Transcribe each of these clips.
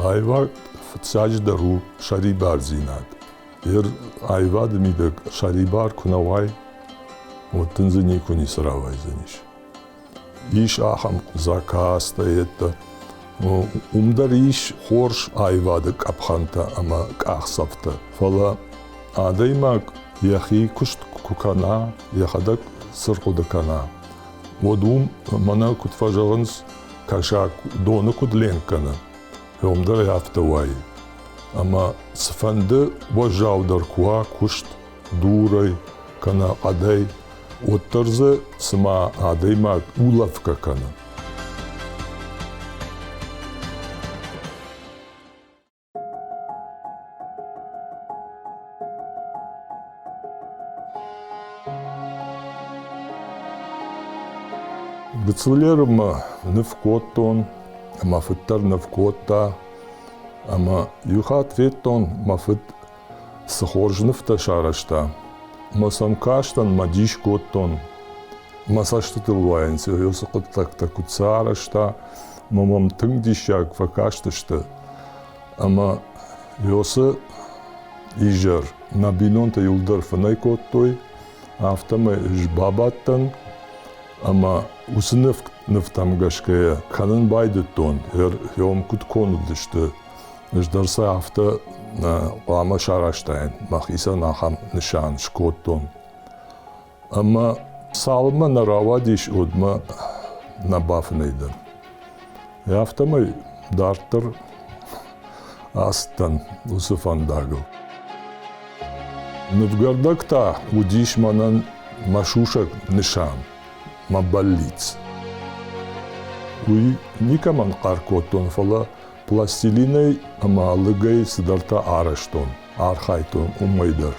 Аивад фыццаджыдӕр у сӕрибардзинад. Ер аивады мидӕг сӕрибар куы нӕ уай, уӕд дын дзы никуы ницы рауайдзӕнис. Ис ахӕм заказтӕ, йедтӕ. Уым дӕр ис хорз аивады къӕпхӕнтӕ ӕмӕ къахдзӕфтӕ. Фӕлӕ адӕймаг йӕхи куыст куы кӕна, йӕхӕдӕг цы рхъуыды кӕна, уӕд уым, мӕнӕ куыд фӕзӕгъынц, кӕсаг доны куыд ленк кӕны, уым дӕр афтӕ уайы. Ӕмӕ цыфӕнды уӕззаудӕр куы уа куыст дурӕй кӕнӕ хъӕдӕй, уӕддӕр дзы цыма адӕймаг улӕфгӕ кӕны. Гыццылеры мӕ ныв кодтон, мӕ фыд дӕр ныв кодта. Ӕмӕ иу хатт федтон, мӕ фыд цы хорз нывтӕ сарӕзта. Мӕ сӕм кастӕн, мӕ дис кодтон. Мӕ цӕстытыл уайынц, уыцы хъуыддӕгтӕ куыд сарӕзта, мӕ мӕм тынг диссаг фӕкастысты. Ӕмӕ Иосы изӕр нӕ бинонтӕ иуылдӕр фынӕй кодтой, афтӕмӕй ӕз бабадтӕн ӕмӕ уыцы нывтӕм гӕсгӕ кӕнын байдыдтон, ӕм куыд конд уыдысты, ӕз дӕр сӕ афтӕ хъуамӕ сарӕзтаин, мӕхицӕн ахӕм нысан скодтон. Ӕмӕ цалынмӕ нӕ рауадис, уӕдмӕ нӕ бафынӕй дӕн. Афтӕмӕй дарддӕр ацыдтӕн уыцы фӕндагыл. Нывгӕрдӕг та уыдис мӕнӕн мӕ сусӕг нысан, мӕ бӕллиц. Уый никӕмӕн хъӕр кодтон, фӕлӕ пластилинӕй ӕмӕ лыгӕй цыдӕртӕ арӕзтон, архайдтон уымӕй дӕр.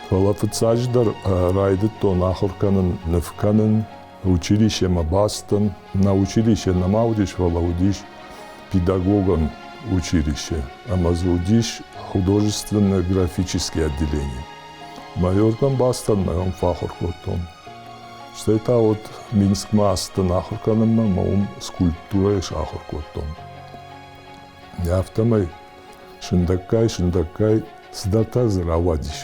Фӕлӕ фыццаджыдӕр райдыдтон ахуыр кӕнын, ныв кӕнын, училищемӕ бацыдтӕн. Нӕ училище нӕма уыдис, фӕлӕ уыдис педагогон училище ӕмӕ дзы уыдис художественно-графический отделение. Майортӕм бацыдтӕн, мӕ уым фӕахуыр кодтон. Стӕй та вот Минскмӕ ацыдтӕн ахуыр кӕнынмӕ ӕмӕ уым скульптурӕйы сахуыр кодтон. Афтӕмӕй сындӕггай-сындӕггай цыдӕртӕ дзы рауадис.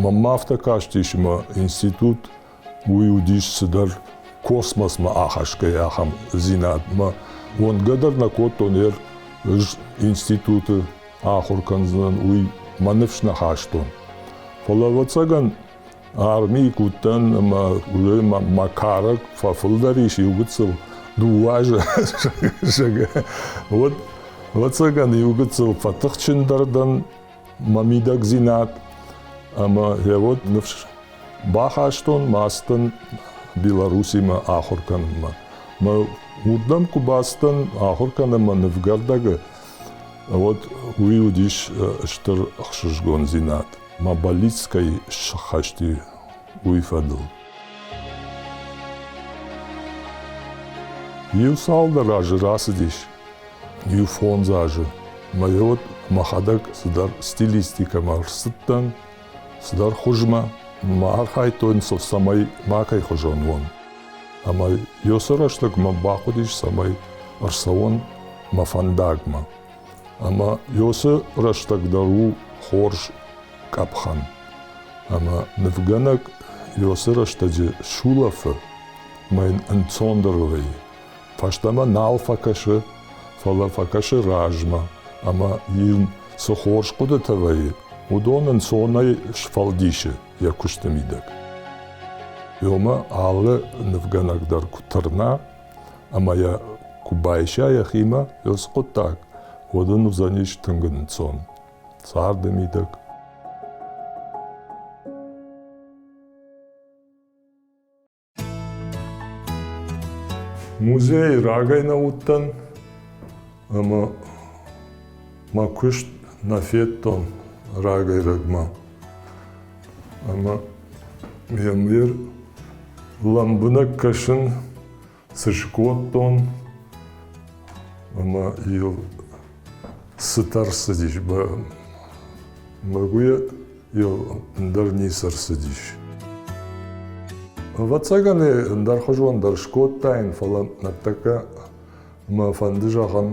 Мӕнмӕ афтӕ кастис, ӕмӕ институт уый уыдис цыдӕр космосмӕ ахӕсгӕ ахӕм дзинад. Мӕ уӕнгӕ дӕр нӕ кодтон, ӕз институты ахуыр кӕндзынӕн, уый мӕ ныфс нӕ хастон. Фӕлӕ, ӕвӕццӕгӕн, армийы куы уыдтӕн ӕмӕ уый мӕ карӕг фӕфылдӕр ис иугыццыл дыууӕ азы, уӕд, ӕвӕццӕгӕн, иугыццыл фӕтыхджындӕр дӕн мӕ мидӕгдзинад ӕмӕ йӕ уӕд ныфс бахастон, мӕ ацыдтӕн Белоруссимӕ ахуыр кӕнынмӕ. Мӕ уырдӕм куы бацыдтӕн ахуыр кӕнынмӕ нывгӕрдӕгы, уӕд уый уыдис стыр ӕхсызгондзинад. Мӕ бӕллиц кӕй сыххӕст и, уый фӕдыл. Иу цалдӕр азы рацыдис, иу фондз азы. Мӕ уӕд мӕхӕдӕг цыдӕр стилистикӕмӕ ӕрцыдтӕн, цыдӕр хуызмӕ. Мӕ архайдтон, цӕмӕй макӕй хуызӕн уон. Ӕмӕ уыцы рӕстӕг мӕ бахъуыдис, цӕмӕй ӕрцӕуон мӕ фӕндагмӕ. Ӕмӕ уыцы рӕстӕг дӕр у хорз къӕпхӕн. Ӕмӕ нывгӕнӕг уыцы рӕстӕджы сулӕфы, ӕмӕ йын ӕнцондӕр вӕййы. Фӕстӕмӕ нал фӕкӕсы, фӕлӕ фӕкӕсы размӕ, ӕмӕ йын цы хорз хъуыдытӕ вӕййы, уыдон ӕнцонӕй сфӕлдисы йӕ куысты мидӕг. Ёмӕ алы нывгӕнӕг дӕр куы тырна ӕмӕ йӕ куы байса йӕхимӕ уыцы хъуыддаг, уӕд ын уыдзӕнис тынг ӕнцон царды мидӕг. Музейы рагӕй нӕ уыдтӕн ӕмӕ мӕ куыст нӕ федтон рагӕй-рӕгмӕ. Ӕмӕ йӕм ныр лӕмбынӕг кӕсын, цы скодтон ӕмӕ йыл цытӕ рцыдис. Мӕгуыр йыл ӕндӕр ницы ӕрцыдис. Ӕвӕццӕгӕн, ӕндӕрхуызон дӕр скодтаин, фӕлӕ ныртӕккӕ мӕ фӕнды зӕгъын,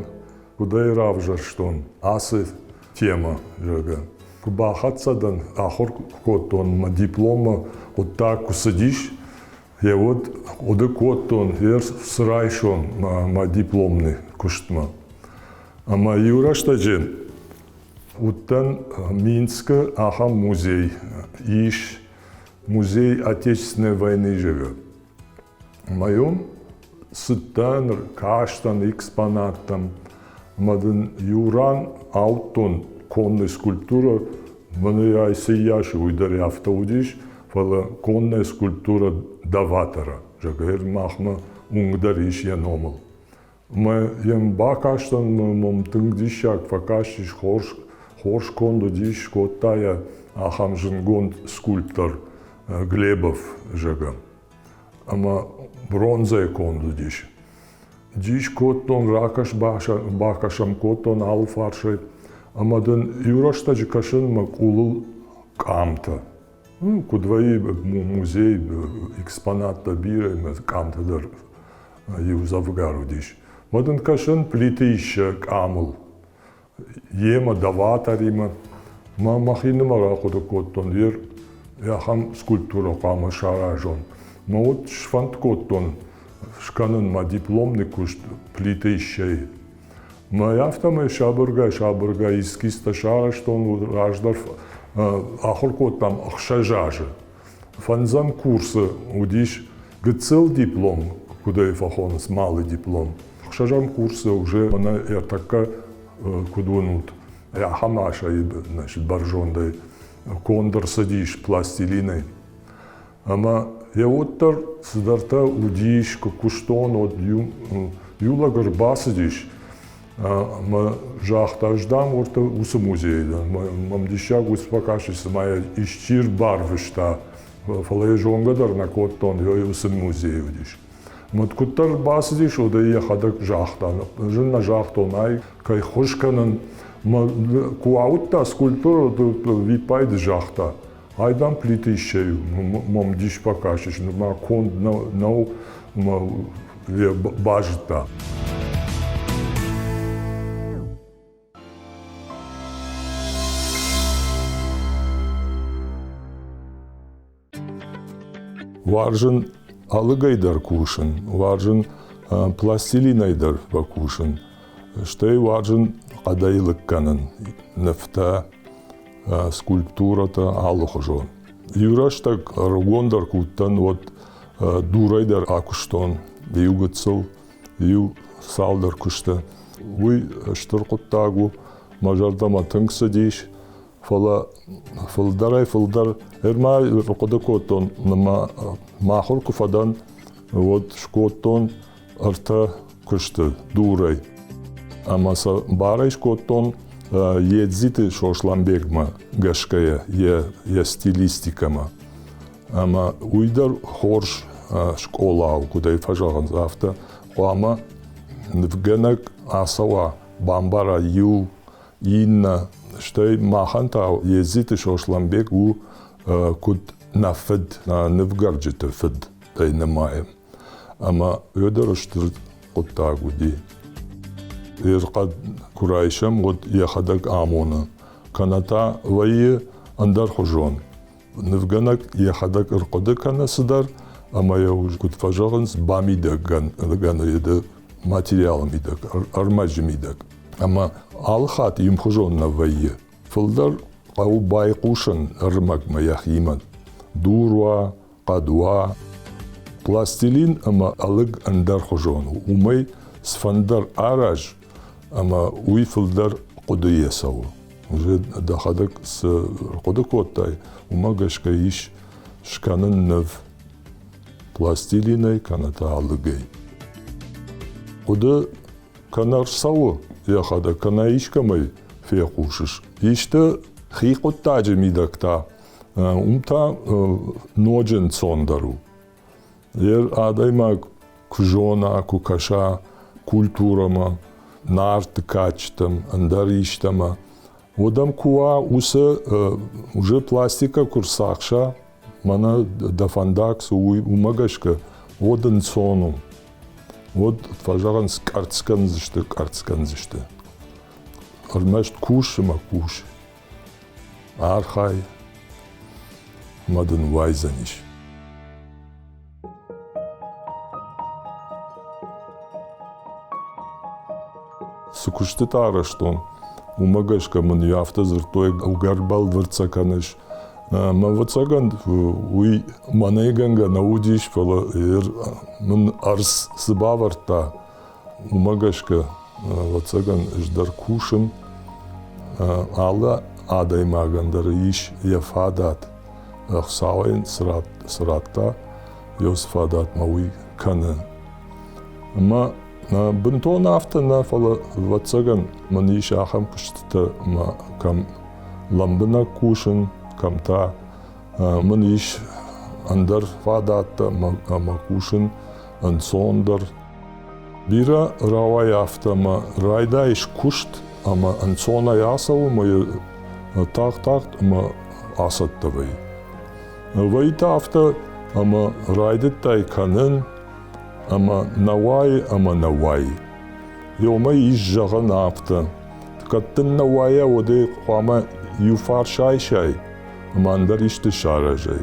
куыд ӕй равзӕрстон ацы темӕ, зӕгъгӕ. Куы бахӕццӕ дӕн, ахуыр кодтон, мӕ дипломмӕ хъуыддаг куы цыдис, йе уӕд хъуыды кодтон, йе цы райсон мӕ дипломный куыстмӕ. Ӕмӕ иу рӕстӕджы уыдтӕн Минскы ахӕм музей ис, музей Отечественной войны живет. Мӕйон цыдтӕн, кастӕн экспонаттӕм, ӕмӕ дын иу ран ауыдтон конная скульптура, мӕнӕй цыйас, уый дӕр афтӕ уыдис, фӕлӕ конная скульптура Даватора, зӕгъгӕ, махмӕ уынг дӕр ис йӕ номыл. Мӕ йӕм бакастӕн, мӕм тынг диссаг фӕкастис, хорз, хорз конд уыдис, скодта йӕ ахӕм зындгонд скульптор Глебов, зӕгъгӕ. Ӕмӕ бронзӕйы конд уыдис. Дис кодтон, ракӕс-бакӕсӕм кодтон алы фарсӕй, ӕмӕ дын иу рӕстӕджы кӕсын мӕ къулыл къамтӕ. Куыд вӕййы музей, экспонаттӕ бирӕ ӕмӕ къамтӕ дӕр иу дзӕвгар уыдис. Уӕд ын кӕсын Плиты Иссӕ къамыл, йемӕ даваторимӕ. Мӕ мӕхинымӕр ахъуыды кодтон, ер ахӕм скульптурӕ хъуамӕ саразон. Мӕ уд сфӕнд кодтон скӕнын мӕ дипломный куыст Плиты Иссӕйы. Мӕ афтӕмӕй сабыргай-сабыргай эскизтӕ сарӕзтон, раздӕр ахуыр кодтам 6 азы. Фӕндзӕм курсы уыдис гыццыл диплом, куыд ӕй фӕхонынц, малый диплом. Ӕхсӕзӕм курсы уже мӕнӕ ӕртӕккӕ куыд уынут, ахӕм асӕй, значит, бӕрзондӕй конд ӕрцыдис пластилинӕй. Ӕмӕ йӕ уӕддӕр цыдӕртӕ уыдис, куы куыстон, уӕд иу лӕг ӕрбацыдис ӕмӕ загъта, ӕз дам уӕртӕ уыцы музейы дӕн. Мӕм диссаг уыцы фӕкасти, цыма йӕ исчи ӕрбарвыста, фӕлӕ йӕ зонгӕ дӕр нӕ кодтон, уыцы музейы уыдис. Мӕ куыддӕр бацыдис, уӕд ӕй йӕхӕдӕг загъта. Зын нӕ загътон, ай кӕй хуыз кӕнын. Мӕ куы ауыдта скульптурӕ, виппайды загъта, Айдан Плиты Иссӕй мӕм дис фӕкастис, нырма конд нӕу ӕмӕ йӕ базыдта. Уарзын ӕлыгӕй дӕр кусын, уарзын пластилинӕй дӕр фӕкусын, стӕй уарзын хъӕдӕй лыг кӕнын нывтӕ, скульптурӕтӕ алыхуызон. Иу рӕстӕг ӕрыгондӕр куы уыдтӕн, уӕд дурӕй дӕр акуыстон иу гыццыл, иу цалдӕр куысты. Уый стыр хъуыддаг у, мӕ зӕрдӕмӕ тынг цыдис, фӕлӕ фылдӕрӕй-фылдӕр ӕрма хъуыды кодтон, мӕ ахуыр куы фӕдӕн, уӕд скодтон ӕртӕ куысты дурӕй. Ӕмӕ сӕ барӕй скодтон Едзиты Сосланбегмӕ гӕсгӕйӕ йӕ, йӕ стилистикӕмӕ. Ӕмӕ уый дӕр хорз скъола у, куыд ӕй фӕзӕгъынц, афтӕ хъуамӕ нывгӕнӕг ацӕуа, бамбара иу, иннӕ. Стӕй махӕн та Едзиты Сосланбег у куыд нӕ фыд, нӕ нывгӕрджыты фыд ӕй нымайӕм. Ӕмӕ Федор стыр хъуыддаг уыди. Йе куы райсӕм, уӕд йӕхӕдӕг амоны. Кӕнӕ та вӕййы ӕндӕрхуызон. Нывгӕнӕг йӕхӕдӕг ӕрхъуыды кӕны цыдӕр, ӕмӕ йӕ куыд фӕзӕгъынц, бамидӕг кӕны материалы мидӕг, ӕрмӕджы мидӕг. Ӕмӕ алы хатт иумхуызон нӕ вӕййы. Фылдӕр хъӕуы байхъусын ӕрмӕгмӕ йӕхимӕ. Дур уа, хъӕд уа. Пластилин ӕмӕ ӕлыг ӕндӕрхуызон у, уымӕй цыфӕндӕр араз, ӕмӕ уый фылдӕр хъуыдыйӕ цӕуы. Уже дӕхӕдӕг цы рхъуыды кодтай, уымӕ гӕсгӕ ис скӕнын ныв пластилинӕй кӕнӕ та ӕлыгӕй. Хъуыды кӕнӕ рцӕуы йӕхӕдӕг, кӕнӕ искӕмӕй фехъусыс. Исты хи хъуыддаджы мидӕг та уым та ноджы ӕнцондӕр у. Йе адӕймаг куы зона, куы кӕса культурӕмӕ, нарты кадджытӕм, ӕндӕр истӕмӕ, уӕд ӕм куы уа уыцы уже пластикӕ куы рцахса, мӕнӕ дӕ фӕндаг цы у, уымӕ гӕсгӕ, уӕд ӕнцон у. Уӕд фӕзӕгъынц, къӕрцц кӕндзысты, къӕрцц кӕндзысты. Ӕрмӕст кус ӕмӕ кус. Архай, ӕмӕ дын уайдзӕнис. Цы куыстытӕ арӕзтон, уымӕ гӕсгӕ мын афтӕ дзырдтой, ӕгӕр бӕлвырд сӕ кӕныс. Мӕ ӕвӕццӕгӕн, уый мӕнӕй гӕнгӕ нӕ уыдис, фӕлӕ мын ӕрдз цы бавӕрдта, уымӕ гӕсгӕ, ӕвӕццӕгӕн, ӕз дӕр кусын. Алы адӕймагӕн дӕр ис йӕ фадат, Хуыцауӕн цы радта, йе фадатмӕ уый кӕны. Ӕмӕ бынтон афтӕ нӕ, фӕлӕ, ӕвӕццӕгӕн, мын ис ахӕм куыстытӕ, ӕмӕ кӕм лӕмбынӕг кусын, кӕм та мын ис ӕндӕр фадӕттӕ ӕмӕ кусын ӕнцондӕр. Бирӕ рауайы афтӕ, ӕмӕ райдайыс куыст ӕмӕ ӕнцонӕй ацӕуы ӕмӕ тагъд-тагъд ӕмӕ ацӕттӕ вӕййы. Вӕййы та афтӕ, ӕмӕ райдыдтай кӕнын, ӕмӕ нӕ уайы ӕмӕ нӕ уайы. Ёмӕ ис зӕгъӕн афтӕ, кӕд дын нӕ уайа, уӕд ӕй хъуамӕ иу фарс айсай ӕмӕ ӕндӕр исты саразай.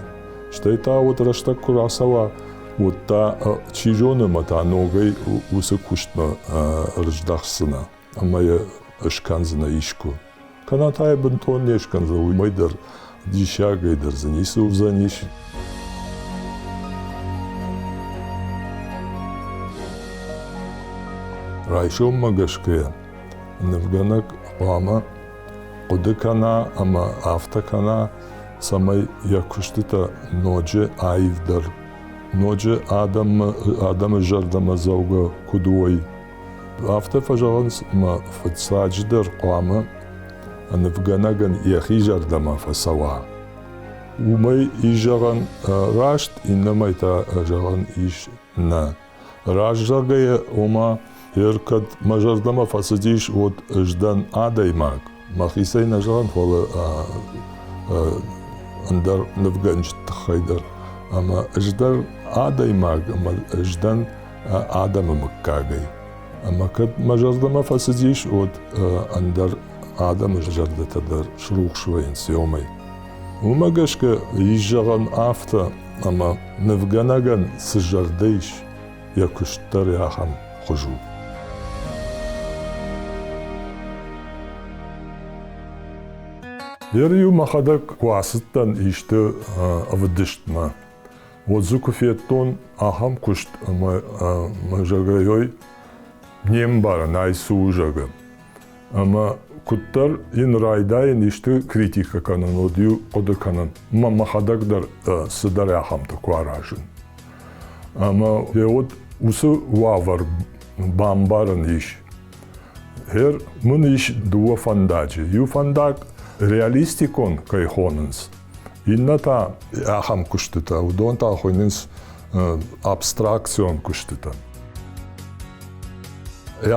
Стӕй та уӕд рӕстӕг куы рацӕуа, уӕд та, чи зоны, ӕмӕ та ногӕй уыцы куыстмӕ ӕрыздӕхдзынӕ ӕмӕ йӕ скӕндзынӕ искуы. Кӕнӕ та йӕ бынтон не скӕндзӕн, уымӕй дӕр диссагӕй дӕр дзы ницы уыдзӕнис. Райсоммӕ гӕсгӕ нывгӕнӕг хъуамӕ хъуыды кӕна ӕмӕ афтӕ кӕна, цӕмӕй йӕ куыстытӕ ноджы аивдӕр, ноджы адӕмы, адӕмы зӕрдӕмӕдзӕугӕ куыд уой. Афтӕ фӕзӕгъынц, ӕмӕ фыццаджыдӕр хъуамӕ нывгӕнӕгӕн йӕхи зӕрдӕмӕ фӕцӕуа. Уымӕй ис зӕгъӕн раст, иннӕмӕй та зӕгъӕн ис нӕ. Раст зӕгъгӕйӕ, ома, кӕд мӕ зӕрдӕмӕ фӕцыдис, уӕд ӕз дӕн адӕймаг. Мӕхицӕй нӕ зӕгъын, фӕлӕ ӕндӕр нывгӕнджыты тыххӕй дӕр. Ӕмӕ ӕз дӕр адӕймаг ӕмӕ ӕз дӕн адӕмы мыггагӕй. Ӕмӕ кӕд мӕ зӕрдӕмӕ фӕцыдис, уӕд ӕндӕр адӕмы зӕрдӕтӕ дӕр срухс вӕййынц уымӕй. Уымӕ гӕсгӕ ис зӕгъӕн афтӕ, ӕмӕ нывгӕнӕгӕн цы зӕрдӕ ис, йӕ куыст дӕр ахӕм хуыз у. Ер-иу мӕхӕдӕг куы ацыдтӕн исты ӕвдыстмӕ, уӕд дзы куы федтон ахӕм куыст ӕмӕ мӕ зӕгъгӕ, не мбарын, ай цы у, зӕгъгӕ. Ӕмӕ куыддӕр йын райдайын исты критикӕ кӕнын, уӕд-иу хъуыды кӕнын, мӕ мӕхӕдӕг дӕр цыдӕр ахӕмтӕ куы аразын. Ӕмӕ уӕд уыцы уавӕр бамбарын ис. Гъер мын ис дыууӕ фӕндаджы. Иу фӕндаг реалистикон кӕй хонынц, иннӕ та ахӕм куыстытӕ, уыдон та хуыйнынц абстракцион куыстытӕ.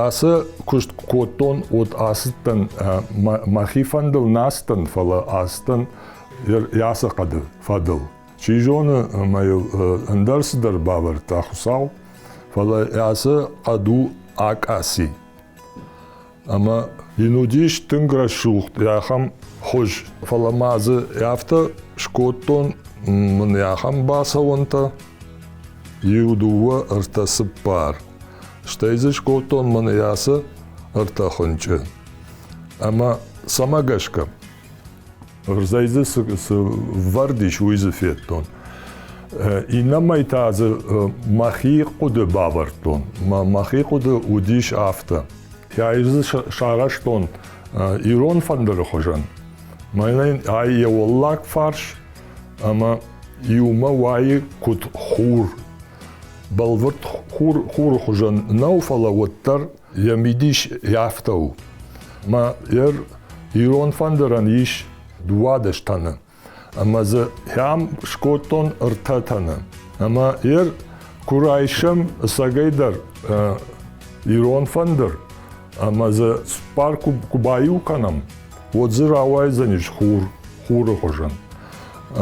Ацы куыст кодтон, уӕд ацыдтӕн мӕхи фӕндыл нӕ ацыдтӕн, фӕлӕ ацыдтӕн ацы хъӕды фӕдыл. Чи зоны, ӕмӕ йыл ӕндӕр цыдӕр бавӕрдта Хуыцау, фӕлӕ ацы хъӕд у акъаци. Ӕмӕ йын уыдис тынг рӕсугъд ахӕм хуыз, фӕлӕ ма дзы афтӕ скодтон мын ахӕм бацӕуӕнтӕ иу, дыууӕ, ӕртӕ, цыппар. Стӕй дзы скодтон мӕнӕ ацы ӕртӕ хуынчъы. Ӕмӕ цӕмӕ гӕсгӕ? Ӕрдзӕй дзы цы вӕрд ис, уый дзы федтон. Иннӕмӕй та дзы мӕхи хъуыды бавӕрдтон. Мӕхи хъуыды уыдис афтӕ. Ӕз дзы сарӕзтон ирон фӕндыры хуызӕн. Мӕнӕн ай йӕ уӕллаг фарс ӕмӕ иумӕ уайы куыд хур. Бӕлвырд хур хуры хуызӕн нӕу, фӕлӕ уӕддӕр йӕ мидис афтӕ у. Мӕ ирон фӕндырӕн ис 12 тӕны, ӕмӕ дзы хӕм скодтон ӕртӕ тӕны. Ӕмӕ ер куы райсӕм ӕцӕгӕйдӕр ирон фӕндыр, ӕмӕ дзы цыппар куы баиу кӕнӕм, уӕд дзы рауайдзӕнис хур, хуры хуызӕн.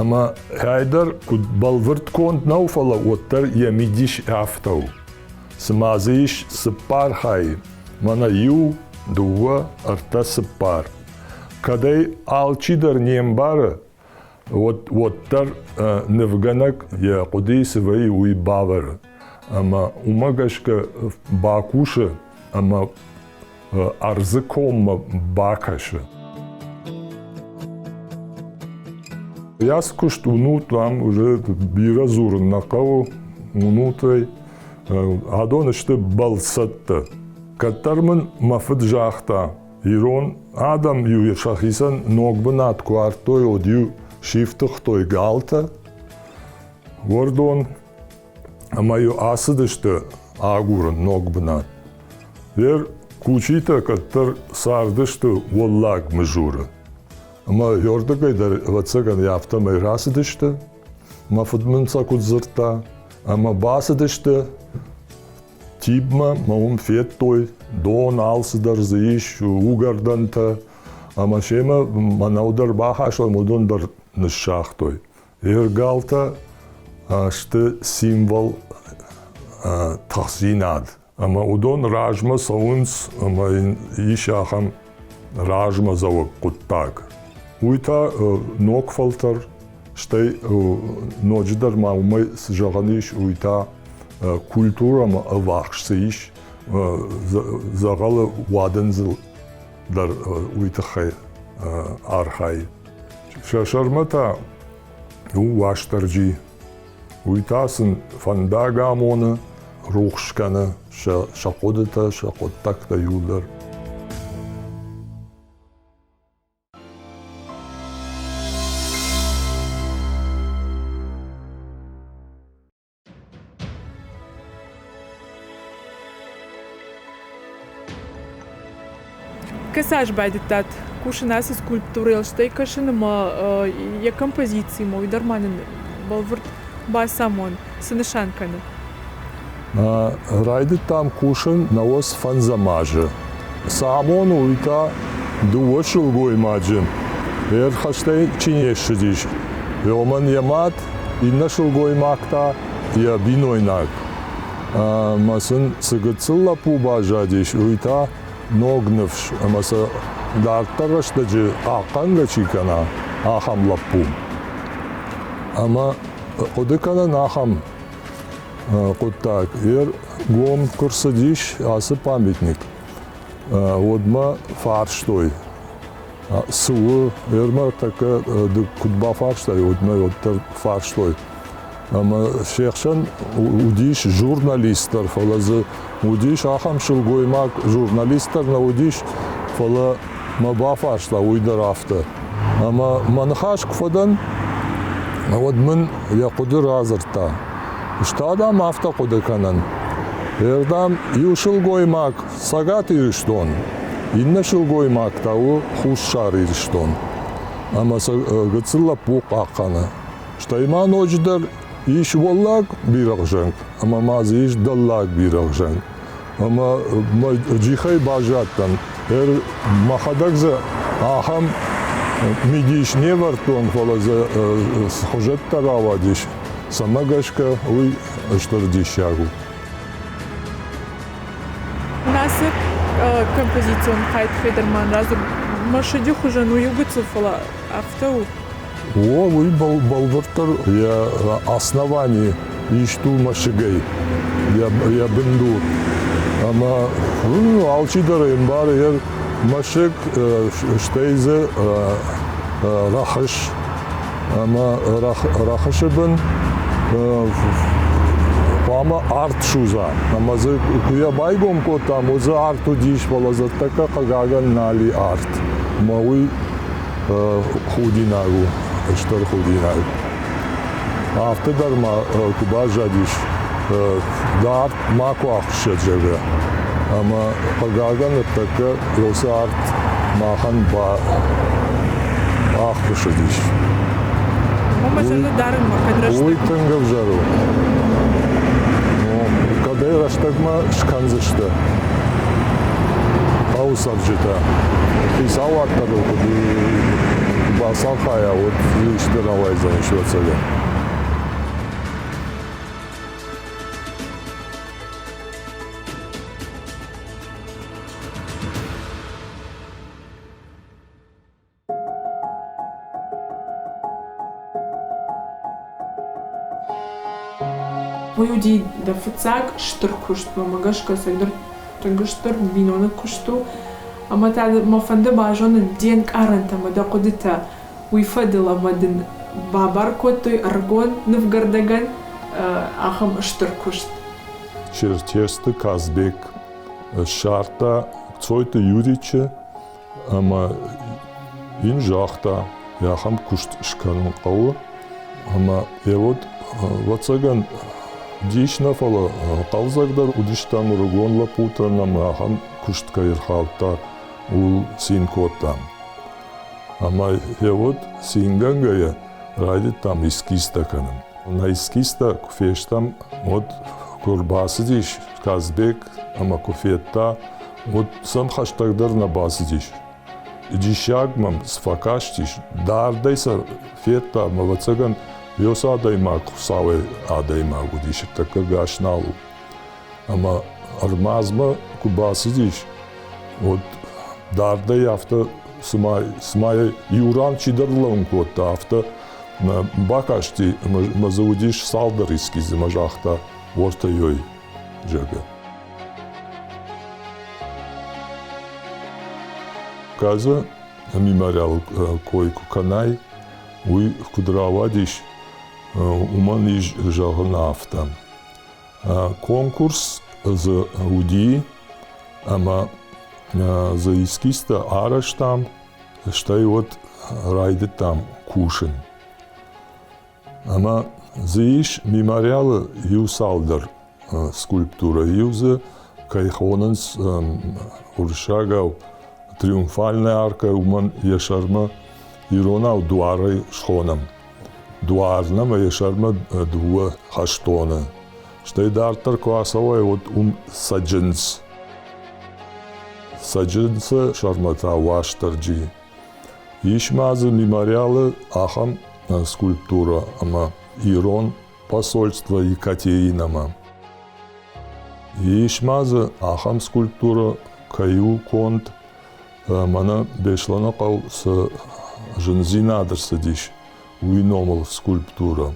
Ӕмӕ хӕйдӕр куыд бӕлвырдгонд нӕу, фӕлӕ уӕддӕр йӕ мидис афтӕ у. Цыма дзы ис цыппар хайы, мӕнӕ иу, дыууӕ, ӕртӕ, цыппар. Кӕд ӕй алчидӕр не мбары, уӕддӕр нывгӕнӕг йӕ хъуыдыйы цы вӕййы, уый бавӕры. Ӕмӕ уымӕ гӕсгӕ бакусы ӕмӕ ӕрдзы коммӕ бакӕсы. Йӕ куыст уынут, ам уже бирӕ дзурын нӕ хъӕуы, уынут ӕй. Адон сты бӕлццӕттӕ. Кӕддӕр мын мӕ фыд загъта, ирон адӕм-иу сӕхицӕн ног бынат куы ардтой, уӕд-иу сифтыгътой галтӕ, уӕрдон ӕмӕ-иу ацыдысты агурын ног бынат. Ер Кучитӕ кӕддӕр цардысты Уӕллаг Мызуры. Ӕмӕ ёрдыгӕй дӕр, ӕвӕццӕгӕн, афтӕмӕй рацыдысты. Мӕ фыд мын сӕ куыд дзырдта, ӕмӕ бацыдысты Тибмӕ, мӕ уым федтой, дон, алцыдӕр дзы ис, угӕрдӕнтӕ, ӕмӕ семӕ мӕнӕу дӕр бахастой, уыдон дӕр ныссагътой. Ергалтӕ сты символ тыхдзинад. Ӕмӕ уыдон размӕ цӕуынц ӕмӕ йын ис ахӕм размӕдзӕуӕг хъуыддаг. Уый та ног фӕлтӕр, стӕй ноджыдӕр ма уымӕй цы зӕгъӕн ис, уый та культурӕмӕ ӕввахс цы ис, дзӕгъӕлы уадындзыл дӕр уый тыххӕй архайы. Сӕ сӕрмӕ та у Уастырджи. Уый та сын фӕндаг амоны, рухс кӕны сӕ хъуыдытӕ, сӕ хъуыддӕгтӕ иуылдӕр. Кӕцы аз байдыдтат кусын ацы скульптурӕйыл, стӕй кӕсын ӕмӕ йӕ композициимӕ, уый дӕр ма нын бӕлвырд бацамон, цы нысан кӕны? Райдыдтам кусын науӕдз фӕндзӕм азы. Цы амоны, уый та дыууӕ сылгоймаджы ӕрхӕстӕй чи не ссыдис, уымӕн йӕ мад, иннӕ сылгоймаг та йӕ бинойнаг. Ӕмӕ сын цы гыццыл лӕппу баззадис, уый та ног ныфс ӕмӕ сӕ дарддӕр рӕстӕджы хъахъхъӕнгӕ чи кӕна, ахӕм лӕппу. Ӕмӕ хъуыды кӕнын ахӕм хъуыддаг. Йе ргом куы рцыдис ацы памятник, уӕд мӕ фарстой, цы у, ӕрмӕ тӕккӕ ды куыд бафарстай, уӕд мӕ уӕддӕр фарстой. Ӕмӕ се хсӕн уыдис журналист дӕр, фӕлӕ дзы уыдис ахӕм сылгоймаг, журналист дӕр нӕ уыдис, фӕлӕ мӕ бафарста уый дӕр афтӕ. Ӕмӕ мӕ ныхас куы фӕдӕн, уӕд мын йӕ хъуыды радзырдта. Ста, дам, афтӕ хъуыды кӕнын. Ӕрдӕм иу сылгоймаг Цӕгат Ирыстон, иннӕ сылгоймаг та у Хуссар Ирыстон. Ӕмӕ сӕ гыццыл лӕппу хъахъхъӕны. Стӕй ма ноджыдӕр ис уӕллаг бирӕгъзӕнг ӕмӕ ма дзы ис дӕллаг бирӕгъзӕнг. Ӕмӕ мӕ джихӕй баззадтӕн. Мӕхӕдӕг дзы ахӕм мидис не вӕрдтон, фӕлӕ дзы цы хуызӕттӕ рауадис, цӕмӕ гӕсгӕ, уый стыр диссаг у. Ацы композицион хайд Федерман радзырд мӕсыджы хуызӕн у иу гыццыл, фӕлӕ афтӕ у. О, уый бӕлвырддӕр йӕ основани ист у мӕсыгӕй, йӕ бындур. Ӕмӕ алчидӕр ӕмбары йӕ мӕсыг, стӕй дзы рӕхыс. Ӕмӕ рӕхысы бын хъуамӕ арт судза. Ӕмӕ дзы куы йӕ байгом кодтам, уӕд дзы арт уыдис, фӕлӕ дзы тӕккӕ хъыгагӕн нал и арт. Ӕмӕ уый худинаг у, стыр худинаг. Афтӕ дӕр ма куы баззадис, дард макуы ахуыссӕд, зӕгъгӕ. Ӕмӕ хъыгагӕн ныртӕккӕ уыцы арт махӕн баххуысыдис. Уый тынг ӕвзӕр у. Кӕдӕй рӕстӕгмӕ скӕндзысты хъӕуы цӕрджытӕ. Хицауад дӕр ыл куыд бацархайа, уӕд исты рауайдзӕнис, ӕвӕццӕгӕн. Уый уыди дӕ фыццаг стыр куыст, мӕнмӕ гӕсгӕ, цӕйдӕр тынг стыр биноныг куыст у. Ӕмӕ та мӕ фӕнды базонын де нкъарӕнтӕ ӕмӕ дӕ хъуыдытӕ уый фӕдыл ӕмӕ дын бабар кодтой ӕрыгон нывгӕрдӕгӕн ахӕм стыр куыст. Черчесты Казбек ссардта Цойты Юричы ӕмӕ йын загъта, ахӕм куыст скӕнын хъӕуы. Ӕмӕ йӕ уӕд, ӕвӕццӕгӕн, дис нӕ, фӕлӕ хъӕлдзӕгдӕр уыдыстӕм ӕрыгон лӕппутӕн ӕмӕ ахӕм куыст кӕй ӕрхаудта, ууыл цин кодтам. Ӕмӕ йӕ уӕд цингӕнгӕйӕ райдыдтам эскизтӕ кӕнын. Нӕ эскизтӕ куы фестӕм, уӕд куы ӕрбацыдис Казбек ӕмӕ куы федта, уӕд сӕм хӕстӕгдӕр нӕ бацыдис. Диссаг мӕм цы фӕкастис, дардӕй сӕ федта ӕмӕ, ӕвӕццӕгӕн, Йосы адӕймаг Хуыцауӕй адӕймаг уыдис, тӕккӕ гас нал у. Ӕмӕ ӕрмадзмӕ куы бацыдис, уӕд дардӕй афтӕ, цыма, цыма иу ран чидӕр лӕууын кодта, афтӕ бакасти ӕмӕ дзы уыдис цалдӕр эскизы ӕмӕ загъта, уӕртӕ ёй, зӕгъгӕ. Газы мемориалы кой куы кӕнай, уый куыд рауадис, уымӕн ис зӕгъын афтӕ. Конкурс дзы уыди ӕмӕ дзы эскизтӕ арӕзтам, стӕй уӕд райдыдтам кусын. Ӕмӕ дзы ис мемориалы иу цалдӕр скульптурӕ. Иу дзы, кӕй хонынц уырыссагау триумфальная аркӕ, уымӕн йӕ сӕрмӕ иронау дуарӕй схонӕм. Дуар нӕм йӕ сӕрмӕ дыууӕ хӕстоны. Стӕй дарддӕр куы ацӕуай, уӕд уым цӕджындз. Цӕджындзы сӕрмӕ та Уастырджи. Ис ма дзы мемориалы ахӕм скульптурӕ ӕмӕ ирон посольство Екатеринӕмӕ. Ис ма дзы ахӕм скульптурӕ, кӕй у конд, мӕнӕ Беслӕныхъӕу цы зындзинад ӕрцыдис, уый номыл скульптурӕ.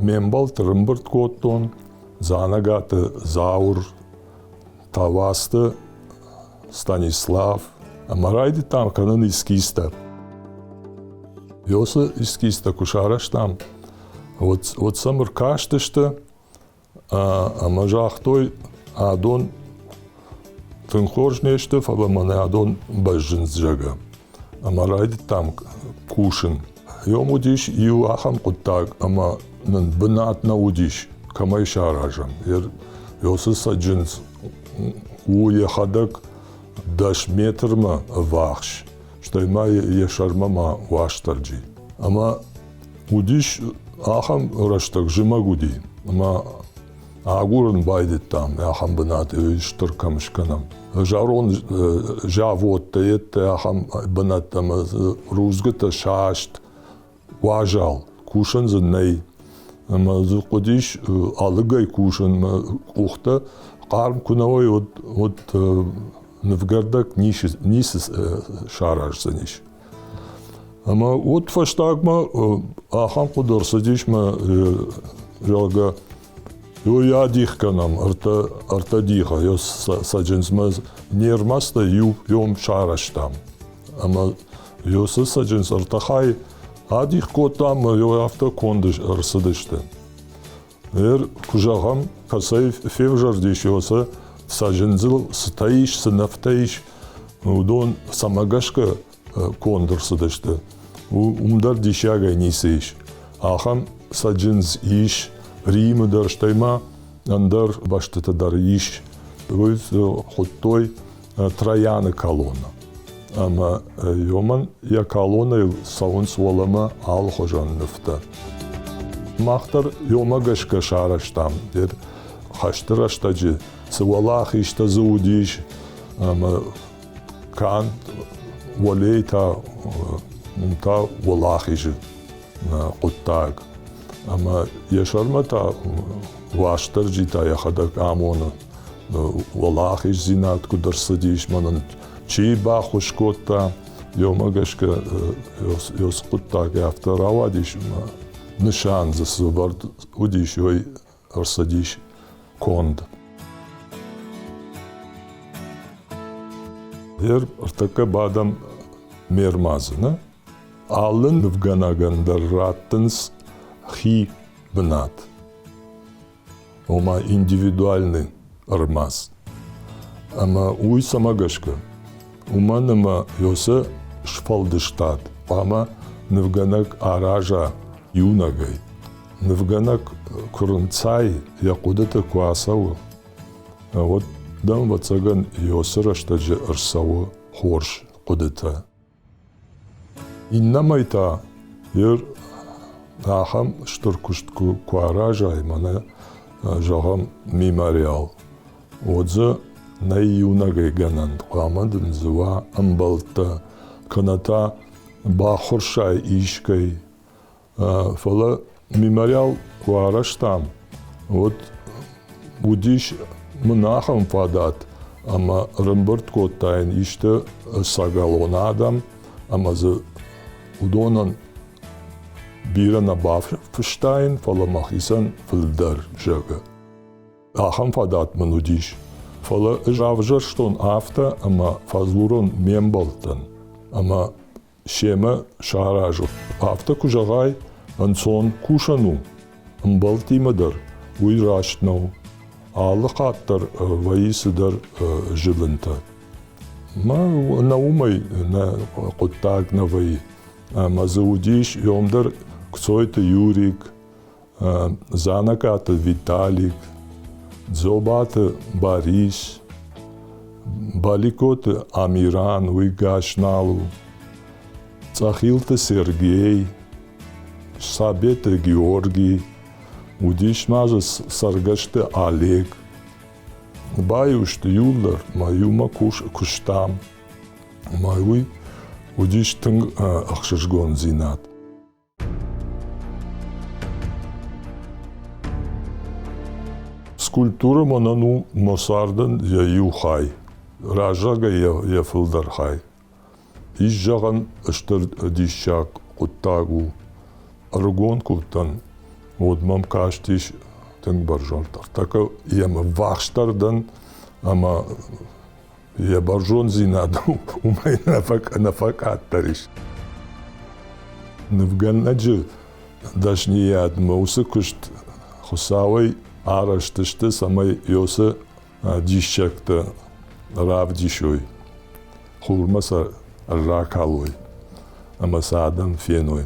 Ме мбӕлтты рымбырд кодтон Дзанӕгаты Зауыр, Тауасты Станислав ӕмӕ райдыдтам кӕнын эскизтӕ. Уыцы эскизтӕ куы сарӕзтам, уӕд сӕм ӕркастысты ӕмӕ загътой, адон тынг хорз не сты, фӕлӕ мӕнӕ адон бӕззынц, зӕгъгӕ. Ӕмӕ райдыдтам кусын. Йом уыдис иу ахӕм хъуыддаг, ӕмӕ нын бынат нӕ уыдис, кӕмӕй саразӕм. Йосы цӕджындз у йӕхӕдӕг 10 метрмӕ ӕввахс, стӕй ма йӕ сӕрмӕ ма Уастырджи. Ӕмӕ уыдис ахӕм рӕстӕг, зымӕг уыди, ӕмӕ агурын байдыдтам ахӕм бынат, стыр кӕм скӕнӕм. Зӕронд заводтӕ, йедтӕ ахӕм бынӕттӕ ӕмӕ рудзгуытӕ саст, уазал, кусӕн дзы нӕй. Ӕмӕ дзы хъуыдис ӕлыгӕй кусын, мӕ къухтӕ хъарм куы нӕ уой, уӕд нывгӕрдӕг ницы сараздзӕнис. Ӕмӕ уӕд фӕстагмӕ ахӕм хъуыды ӕрцыдис мӕ, зӕгъгӕ, йой адих кӕнӕм ӕртӕ дихы, цӕджындзмӕ не рмӕстӕ иу йом сарӕзтам. Ӕмӕ уыцы цӕджындз ӕртӕ хай адих кодтам ӕмӕ йой афтӕ конд ӕрцыдысты. Ныр, куы зӕгъӕм, кӕцӕй февзӕрдис уыцы цӕджындзыл цытӕ ис, цы нӕвтӕ ис, уыдон цӕмӕ гӕсгӕ конд ӕрцыдысты, уым дӕр диссагӕй ницы ис. Ахӕм цӕджындз ис Римы дӕр, стӕй ма ӕндӕр бӕстӕты дӕр ис. Уый хуыдтой Трояны колоннӕ. Ӕмӕ уымӕн йӕ колоннӕйыл цӕуынц уӕлӕмӕ алыхуызон нывтӕ. Мах дӕр уымӕ гӕсгӕ сарӕзтам, хӕсты рӕстӕджы цы уӕлахизтӕ дзы уыдис, Ӕмӕ канд уӕлейы та уым та уӕлахизы хъуыддаг. Ӕмӕ йӕ сӕрмӕ та Уастырджи та йӕхӕдӕг амоны уӕлахиздзинад куыд ӕрцыдис, мӕнӕн чи баххуыс кодта, йомӕ гӕсгӕ цы хъуыддаг афтӕ рауадис, нысан дзы цы вӕрд уыдис, уый ӕрцыдис конд. Гъер ӕртӕккӕ бадӕм ме рмадзы, нӕ? Алы нывгӕнӕгӕн дӕр раттынц хи бынат, ома индивидуальный ӕрмадз. Ӕмӕ уый цӕмӕ гӕсгӕ? Уымӕн ӕмӕ Йосы сфӕлдыстад хъуамӕ нывгӕнӕг араза иунӕгӕй. Нывгӕнӕг куы рынцайы, йӕ хъуыдыты куы ацӕуы, уӕд дӕм, ӕвӕццӕгӕн, Йосы рӕстӕджы ӕрцӕуы хорз хъуыдытӕ. Иннӕмӕй та ер ахӕм стыр куыст куы аразай, мӕнӕ, зӕгъӕм, мемориал, уӕд дзы нӕй иунӕгӕй гӕнӕн, хъуамӕ дын дзы уа ӕмбӕлттӕ, кӕнӕ та баххуырсай искӕй. Фӕлӕ мемориал куы арӕзтам, уӕд уыдис мын ахӕм фадат, ӕмӕ ӕрӕмбырд кодтаин исты ӕцӕгӕлон адӕм ӕмӕ дзы уыдонӕн бирӕ нӕ бафыстаин, фӕлӕ мӕхицӕн фылдӕр, зӕгъы. Ахӕм фадат мын уыдис. Фӕлӕ ӕз ӕвзӕрстон афтӕ, ӕмӕ фӕдзурон ме мбӕлттӕн ӕмӕ семӕ саразут. Афтӕ куы зӕгъай, ӕнцон кусӕн у, ӕмбӕлттимӕ дӕр уый раст нӕу. Алы хатт дӕр вӕййы цыдӕр зылынтӕ. Мӕ нӕ уымӕй нӕ хъуыддаг нӕ вӕййы. Ӕмӕ дзы уыдис йом дӕр Кцойты Юрик, Занакаты Виталик, Дзобаты Барис, Баликоты Амиран, уый гас нал у, Цъӕхилты Сергей, Сабеты Георгий, уыдис ма дзы Цӕргӕсты Олег. Баиу сты иуылдӕр, ма иумӕ куыстам. Ӕмӕ уый уыдис тынг ӕхсызгондзинад. Скульптурӕ мӕнӕн у мӕ цардӕн йӕ иу хай, раззагӕй йӕ фылдӕр хай. Ис зӕгъӕн, стыр диссаг хъуыддаг у. Ӕрыгон куы уыдтӕн, уӕд мӕм кастис тынг бӕрзонд. Ӕртӕккӕ йӕм ӕввахсдӕр дӕн ӕмӕ йӕ бӕрзонддзинад уымӕй нӕ фӕкъаддӕр ис. Нывгӕнӕджы дӕсныйадмӕ уыцы куыст Хуыцауӕй арӕзт сты, цӕмӕй уыцы диссӕгтӕ равдисой, хурмӕ сӕ ракалой ӕмӕ сӕ адӕм феной.